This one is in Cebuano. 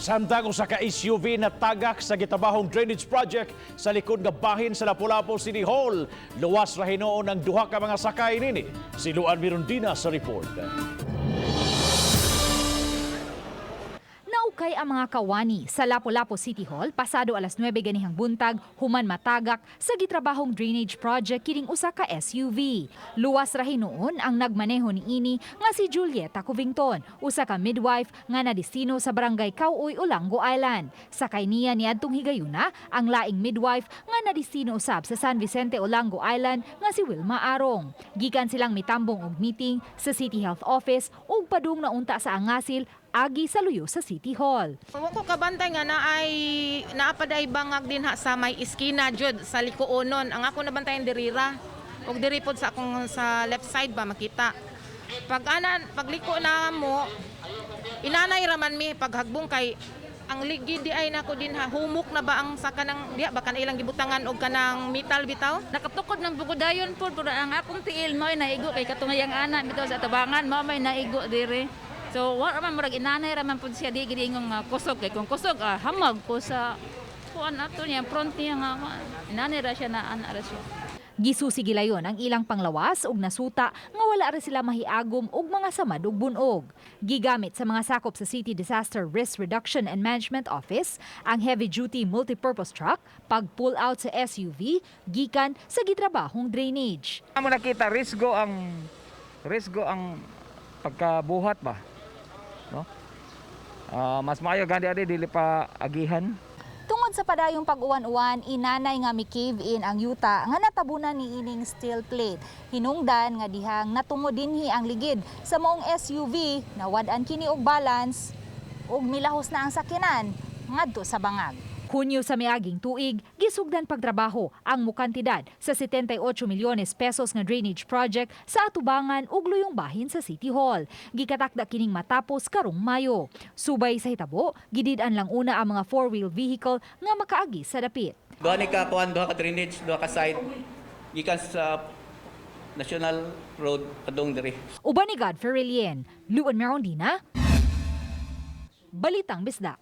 Samtang usa ka SUV na tagak sa gitrabahong drainage project sa likod nga bahin sa Lapu-Lapu City Hall. Luwas ra hinuon ang duha ka mga sakay nini. Si Luan Mirondina sa report. Naukay ang mga kawani sa Lapu-Lapu City Hall pasado alas 9 ganihang buntag human matagak sa gitrabahong drainage project kining usa ka SUV. Luwas ra hinuon ang nagmaneho niini nga si Julieta Covington, usa ka midwife nga nadestino sa Barangay Kauoy, Olango Island. Sakay niya niadtong higayuna ang laing midwife nga nadestino usab sa San Vicente, Olango Island nga si Wilma Arong. Gikan silang mitambong og meeting sa City Health Office ug padung na unta sa Angasil agi sa luyo sa City Hall. Wa ko kabantay nga naay naapaday bangag din ha sa may iskina jud sa likuonon. Ang ako nabantayan dirira. Ug diri pod sa akong sa left side ba makita. Pag ana pagliko na mo, inanay raman mi paghagbong kay ang ligid di ay nako din ha, humok na ba ang sa kanang diha ba kana ilang gibutangan og kanang metal bitaw. Nakatukod ng bugodayon po, pero ang akong tiil mo ay naigo kay katungayang ana bitaw sa tabangan mo may naigo dire. So wa ra man, murag inanay ra man pud siya, di gid ingong kusog kay kung kusog, hamag ko sa kuan ato niya front niya nga inanay ra siya na ana ra siya. Gisusi gilayon ang ilang panglawas ug nasuta nga wala ra sila mahiagom og mga samad ug bunog. Gigamit sa mga sakop sa City Disaster Risk Reduction and Management Office ang heavy-duty multipurpose truck pag pull out sa SUV gikan sa gitrabahong drainage. Amo nakita risgo ang pagkabuhat ba, no? Mas maayo gani ani dili pa agihan. Tungod sa padayong pag-uwan-uwan, inanay nga mi-cave in ang yuta nga natabunan ni ining steel plate. Hinungdan nga dihang natungo dinhi ang ligid sa maong SUV, nawad-an kini og balance ug milahos na ang sakyanan ngadto sa bangag. Hunyo sa miaging tuig, gisugdan pagtrabaho ang mukantidad sa 78 milyones pesos nga drainage project sa atubangan ug luyong bahin sa City Hall. Gikatakda kining matapos karong Mayo. Subay sa hitabo, gidid-an lang una ang mga four-wheel vehicle nga makaagi sa dapit. Duha ni ka kuan, duha ka drainage, duha ka side gikan sa National Road padung diri. Uban ni Godfrey Relien, Luan Merondina, Balitang Bisdak.